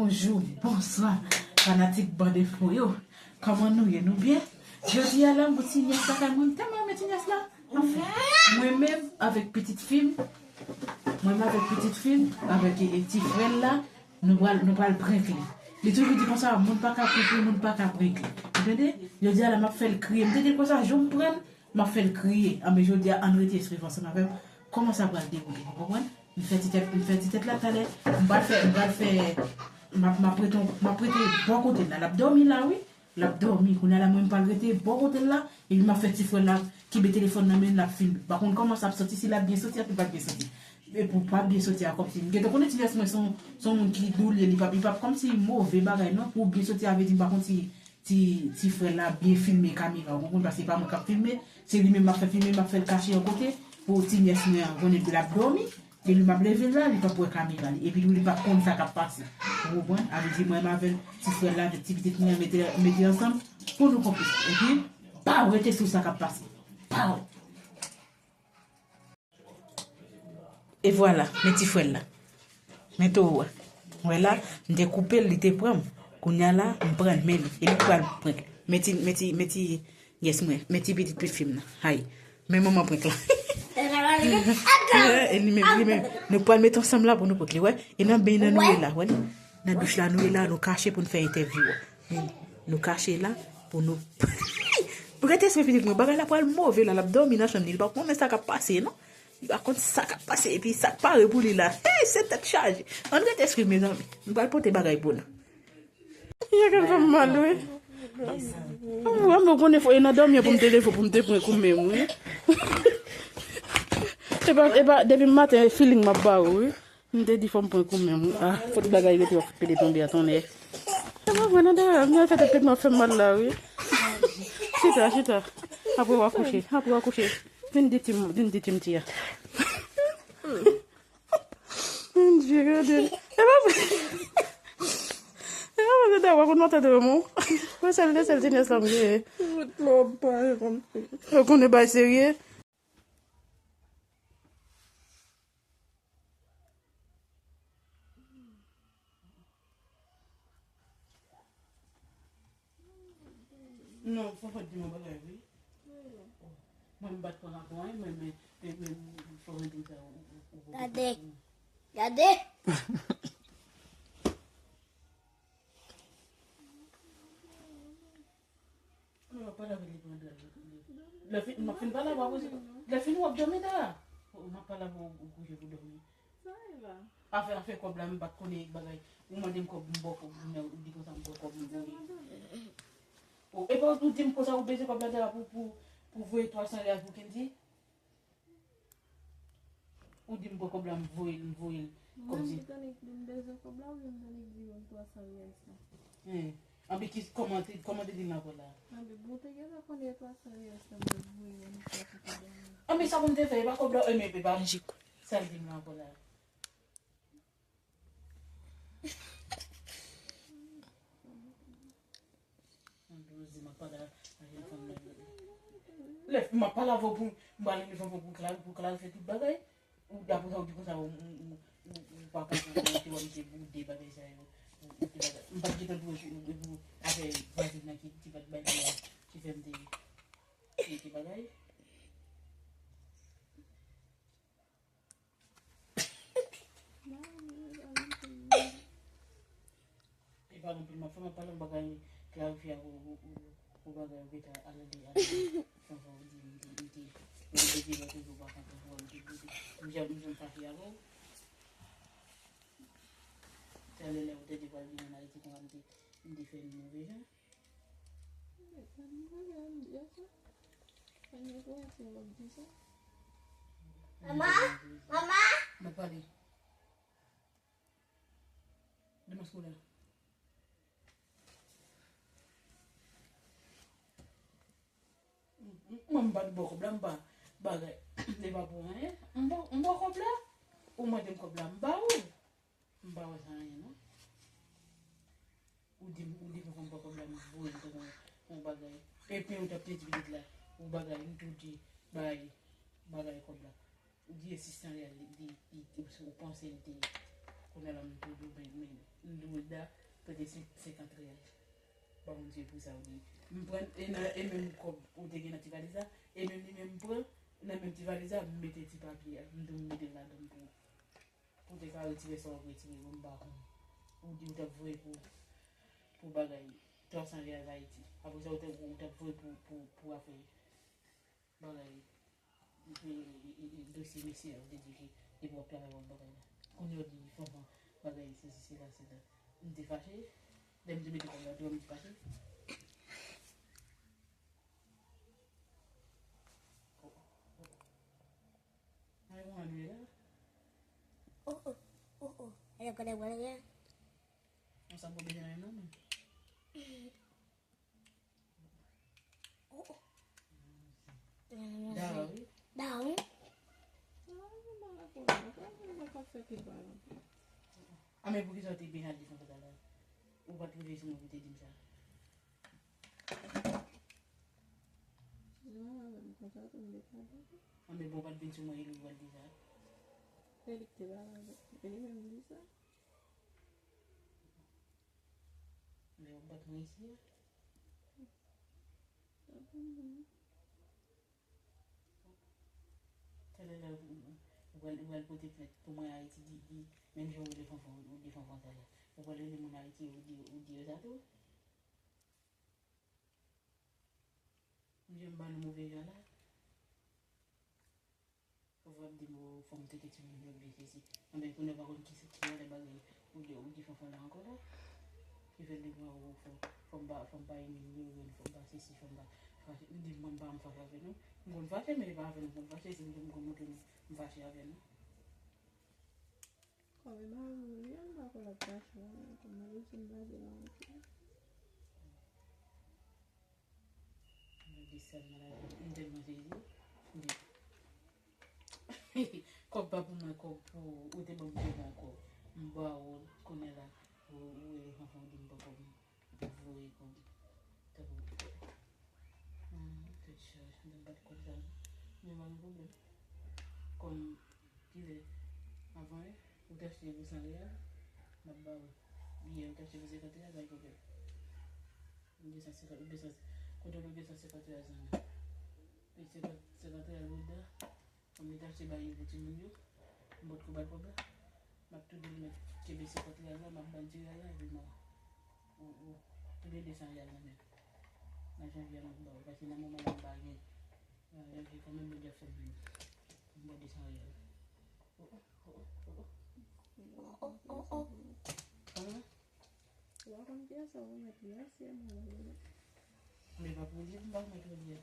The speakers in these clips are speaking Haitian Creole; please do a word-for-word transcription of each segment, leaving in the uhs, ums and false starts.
Bonjou, bonswa, fanatik Bande Fou yo. Kòman nou ye? Nou byen? Jodi a la, m pou ti nyès la kay mwen, m tèlman renmen ti nyès la. Anfen, mwen menm avèk pitit fi m, mwen menm avèk pitit fi m, avèk e, e ti frè l la, nou pral, nou pral prank li. Li toujou di konsa, moun pa ka prank li, moun pa ka prank li. Ou tande? Jodi a la, m ap fè l kriye. M te di l konsa, jou m pran l, m ap fè l kriye. Anben, jodi a, ann rete swiv ansanm avè m kòman sa pral dewoule. Ou konprann? M fè ti tèt, m fè ti tèt la talè. M pral fè, m pral fè, m ap, m ap rete, m ap rete bò kote l la. L ap dòmi la, wi. L ap dòmi. Kounye a la, mwen, m pral rete bò kote l la. Epi m ap fè ti frè l la kenbe telefòn nan men l, l ap filme. M pa konn kòman sa ap soti, si l ap byen soti, epi l p ap byen soti. E pou pa byen soti a, kòmsi m gentan konnen ti nyès mwen se yon, se yon moun ki dou l ye, li p ap, li p ap kòmsi move bagay non. Pou byen soti a, vle di m pa konn si ti, ti frè l la byen filme kamera, ou konprann, paske se pa mwen k ap filme, se li menm m ap fè filme, m ap fè l kache yon kote, pou ti nyès mwen an konnen l ap dòmi, epi m ap leve l la, li p ap wè kamera li, epi tou li p ap konn sa k ap pase. Ou konprann? A vle di mwen menm avè l, ti frè l la, avèk ti pitit mwen an, mete, mete ansanm, pou nou konprann. Epi, pa w rete sou sa k ap pase. Pa w! E vwala, men ti frè l la. Men towo a. Wè la, m te koupe l, li te pran m. Kounye a la, m pran l, men li. E li pral pran. Men ti, men ti, men ti, yes mwen, men ti pitit pitit fi m nan. Hay. Men manman prank la. E li menm, li menm. Nou pral met ansanm la pou nou prank li, wè. E nan beny nan nou ye la, wè. Nan douch la nou ye la, nou kache pou n fè entèvyou a. Men nou kache la pou nou. Rete sou pitit mwen, bagay la pral move la, l ap dòmi nan chanm li, li pa konnen sa k ap pase non. Li pa konn sa k ap pase, epi sa k pare pou li la. Hey, se tèt chaje. Ann rete swiv, mezanmi. M pral pote bagay pou nou. Yo gen fè m mal, wi. Mwen, mwen konnen fò, e nan dòmi an pou m te leve, pou m te pran kou menm, wi. E pa, e pa, depi maten, feeling m ap ba ou, wi. M te di fò m pran kou menm, wi. Ah, fout bagay rete, w ap fout pete tonbe a tonnè. E pa vre, non, dayè, m fè tèt pete m ap fè m mal la, wi. Chita, chita. Apre w akouche, apre w akouche. Vin di ti m, vin di ti m ti a. Mon Dieu, gade. E pa vre. E pa vre, dayè, w konn mwen tande mwen. Mwen sèl, sèl ti nyès la m genyen. Fout lòm pa konn. Ou konnen bay serye. Non, fò, fò di m yon bagay, wi. Mwen, m pa t pran rapò, wi, men, men, men, men, fò mwen di w sa, ou, ou, ou, ou, Gade. Gade. Mwen ap pale avè l, li pran dlo. Lè fin, m ap fin pale avè w, lè fini w ap dòmi ta. M ap pale avè w, ou kouche pou dòmi. Sa e la? Afè, afè kòb la, m pa t konnen bagay. Ou mande m kòb, m ba w kòb, ou di konsa m ba w kòb, m voye. O, epa ou di m konsa ou bezwen kòb la ta pou, pou, pou voye twa san riyal pou Kendy? Ou di m pran kòb la, m voye l, m voye l. Mwen, kòmsi m te tande li m bezwen kòb la, oubyen m tande li di m twa san riyal sa. Hen. Anben ki, kòman te, kòman te di l nan vòl la? Anben bon, te gentan konnen twa san riyal sa, mwen voye l, mwen pa fè kòb la. Anben sa pou m te fè, e pa kòb la, e men, e pa sa l di m nan vòl la. Mwen te di, m ap pale a jèn fanm nan. Lè m ap pale avè w pou m pale jèn fanm pou klari-, pou klarifye tout bagay. Ou, apre sa, ou di konsa, ou, ou, ou, ou, ou pa konprann, ou te wè m te boude bagay sa yo. Ou, ou te bagay. M pa t gentan pou, pou, pou afè vwazin nan ki, ki pa t bay kòb la, ki fè m te, te, te bagay. E pa anpil m ap fè, m ap pale yon bagay klarifye ak ou, ou, ou, ou bagay ou gentan ale de ale. Fò, fò w di m te, m te, m te di lòt jou pa konprann pou m te boude. M janm, m janm fache avè w. Talè lè ou te di pral vin ann Ayiti konsa m te, m te fè yon move jan. Mama, mama. Mwen pale. Demen sou la. Mwen m pa t ba w kòb la, m pa bagay. Li pa pou anyen. M ba, m ba w kòb la. Ou mande m kòb la, m ba ou. M pa wè sa anyen non. Ou di m, ou di m konn pran kòb la, m voye l tankou yon bagay. Epi ou t ap te di pitit la, ou bagay, m tou di, bay, bagay kòb la. Ou di e sis san riyal, li, li, li, ou panse l te, kounye a la m tou di w, men, men, m di w, Tande, se senkant reyèl. Ba Bondye pou sa w di. M pran, e nan, e menm kòb ou te gen nan ti valiz la, e menm li menm m pran, nan menm ti valiz la, m mete ti papye a, m di w m mete l ladan l pou, pou w te ka retire sa w ap retire, bon, m pa konn. Ou di w t ap voye pou, pou bagay, twa san reyèl Ayiti. Apre sa, ou t ap, ou t ap voye pou, pou, pou afè bagay, e, e, e, e, dosye mesye a, ou te di ke depi w ap travay w ap bagay la. Kounye a w di fanfan bagay sesi sela sela. M te fache, lè m te mete kòb la, tou m te fache. Ay, mwen annuye la. Oh, oh, oh, oh. Alò, kote w prale a? Mwen sa pou bezwen nan men. Oh, oh. Dawa, wi. Dawa, wi. Ah, men poukisa w te byen al defann sa la? Ou pa t rive sou mwen pou te di m sa. An, men bon, w pa t vin sou mwen, e li w al di sa. E li ki te la, e li menm li di sa. Lè w bat mwen isi a. Talè la, ou, ou, ou pral, ou pral pote plent pou mwen Ayiti, di, di, menm jan ou rele fanfan, ou di fanfan talè. Ou pral rele moun Ayiti, ou di, ou di yo sa tou. Ou di m ba nou move jan la. Fò w ap di m, o, fò m trete timoun yo byen, sesi. Anben, kounye a w pa konn ki, ki valè bagay ou di, ou di fanfan la ankò la. Ki fè l di mwen, o, fò, fò m pa, fò m pa imilye w, fò m pa sesi, fò m pa fache. M di mwen m pa janm fache avè nou. M konn fache, men e pa avè nou m konn fache. Si m di m konn montre nou m fache avè nou. Kòm e mari w li, m pa kwè l ap fache, kòm mwen osi m pa di l anyen. Mwen di sèlman la, m tèlman sezi. M di, kòb pa pou mwen, kòb pou ou, ou te ban m kòb ankò. M ba ou l, kounye a la, ou, ou rele fanfan, ou di m pa kòb, m voye kòb. Tanpri. Hum, tèt chaje, m pa t kwè sa. Men pa gen pwoblèm. Kòm kilè avan yè, ou te achte pou san reyèl, m ap ba ou. Yè, ou te achte pou senkant reyèl, pa gen pwoblèm. Ou gen san senkant, ou gen san, kote w gen san senkant reyèl sa menm? E senkant, senkant reyèl Wilda, kòm li te achte bagay yo pou timoun yo, m potko ba l kòb la. M ap tou di l mèt kenbe senkant reyèl la, m ap ba l di reyèl la, epi m a, ou, ou, toude de san reyèl nan men m. Nan janvye a, m ap ba ou, paske nan moman la, m pa gen. Nan janvye, kanmenm, Bondye ap fè m jwenn. M ba w de san reyèl. Oh, oh, oh, oh, oh. Oh, oh, oh, oh. Kòman? Ou pa konn kiyès sa ou mèt li a, se mwen mwen mèt. Men pa pou li, m pa mèt li a.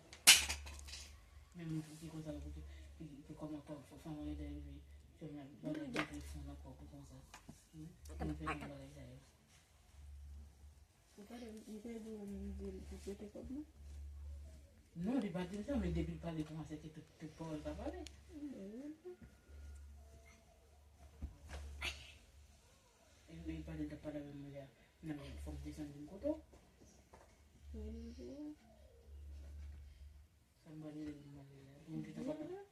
Men moun ki konsa, pou ki, ki, ki kòman kò, fò, fò mwen rete rive, fè mwen bagay de telefòn ankò pou konsa. Hmm? Pou mwen fè mwen bagay sa yo. Ou pa de, ou te di w m di l pou prete kòb mwen? Non, li pa di l sa, men depi l pale konsa, se ke tout, tout pawòl pa pale. Hmm. E, e pale, t ap pale avè m la, nan fòk desann vin kote w. Sa m pral rele pou m pale la. Moun ki t ap pale.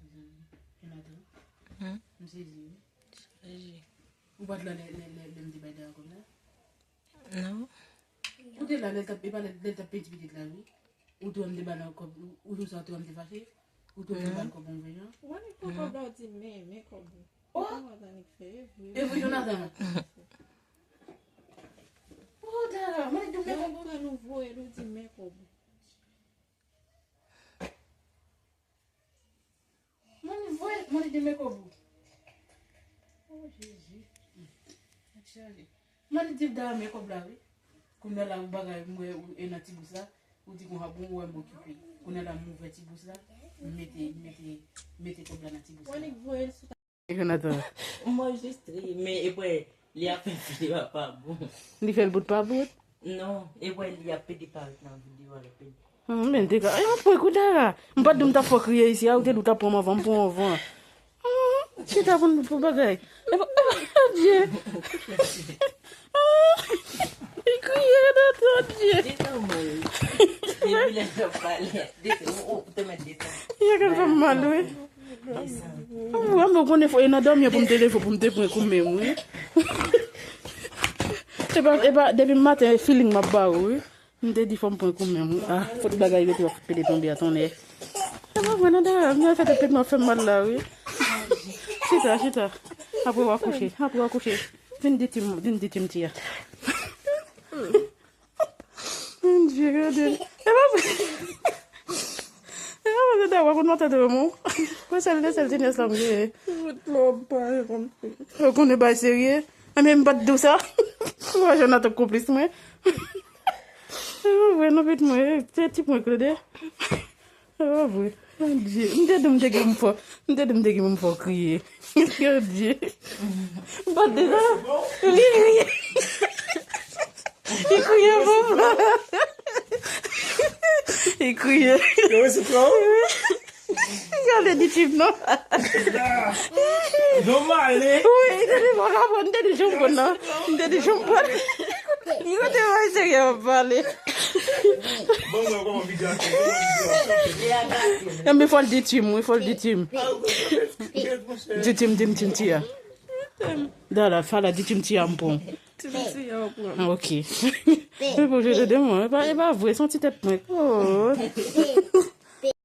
Mezanmi, Jonathan, hmm? M sezi, wi. Sezi. Ou pa t la lè, lè, lè, lè m te bay Dara kòb la? Non. Ou te la lè l t ap, e pa lè, lè l t ap penti pitit la, wi. Ou te wè m te ba l kòb, ou, ou jou sa, ou te wè m te fache. Ou te wè m te ba l kòb yon venyan. Ou annik pran kòb la, ou di, men, men kòb ou. Oh! Ou pa wè annik fè, e vre. E vre, Jonathan. Oh, Dara, mwen di men kòb ou. Lè ou pran, nou voye l, ou di, men kòb ou. Mwen voye, mwen di men kòb ou. Oh, Jezi. Tèt chaje. Mwen di Dara men kòb la, wi. Kounye a la, ou bagay, m wè ou e nan ti bous la. Ou di konsa, bon, ou wè m okipe. Kounye a la, m ouvè ti bous la. M mete, m mete, mete kòb la nan ti bous la. Ou annik voye l sou Jonathan. M anrejistre, men epi li ap fè videyo a pa bon. Li fè l bout pa bout? Non, epi li ap pede parèt nan videyo a, l ap pede. Hmm, men te ka, e, mwen pran kou Dara. M pa t di w m t ap fè w kriye isi a, ou te di w t ap pran m anvan, m pran w anvan. Hmm, chita pou n, pou bagay. E pa, e pa, Dye. Hmm, li kriye, Dye. Li nòmal. Depi lè l t ap pale, dete, ou, ou te mèt dete. Yo gen fè m mal, wi. Mwen, mwen konnen fò, e nan dòmi an pou m te leve, pou m te pran kou menm, wi. E pa, e pa, depi maten, feeling m ap ba ou, wi. M te di fò m pran kou menm, wi. Ah, fout bagay rete w ap pede tonbe a tonnè. E pa vre, nan dèyè, m fè tèt mwen fè m mal la, wi. Chita, chita. Apre w a kouche, apre w a kouche. Vin di ti m, vin di ti m ti a. Bondye, gade l. E pa vre. E pa vre, Dada, w konn mantè de mwen. Mwen sèl de sèl ti nès la m genyen. Mwen pa konn. Ou konnen bay serye? A men m pa t di w sa. Ou pa jwenn an tank konplis mwen. E pa vre, non, pitit mwen. Se ti pwen Claude. Oh, vre. Bondye. M te di m te gen m fò. M te di m te gen m fò kriye. Bondye. M pa t di sa. Li kriye. Li kriye, bon. Li kriye. Yo, se twa ou? Gade di tip non. Yo male. Wi, li te di m pa ka pran, m te di janm pran nan. M te di janm pran. Li kote mwen serye ap pale. Bon, mwen kòman video a fè? Enben fò l di Tim, wi, fò l di Tim. Di Tim, di m Tim ti a. Dala, fala, di Tim ti a m pran. Tim ti a w pran. Ah, ok. Mwen pou jete de mwen, e pa, e pa vre, se yon ti tèt mwen. Oh.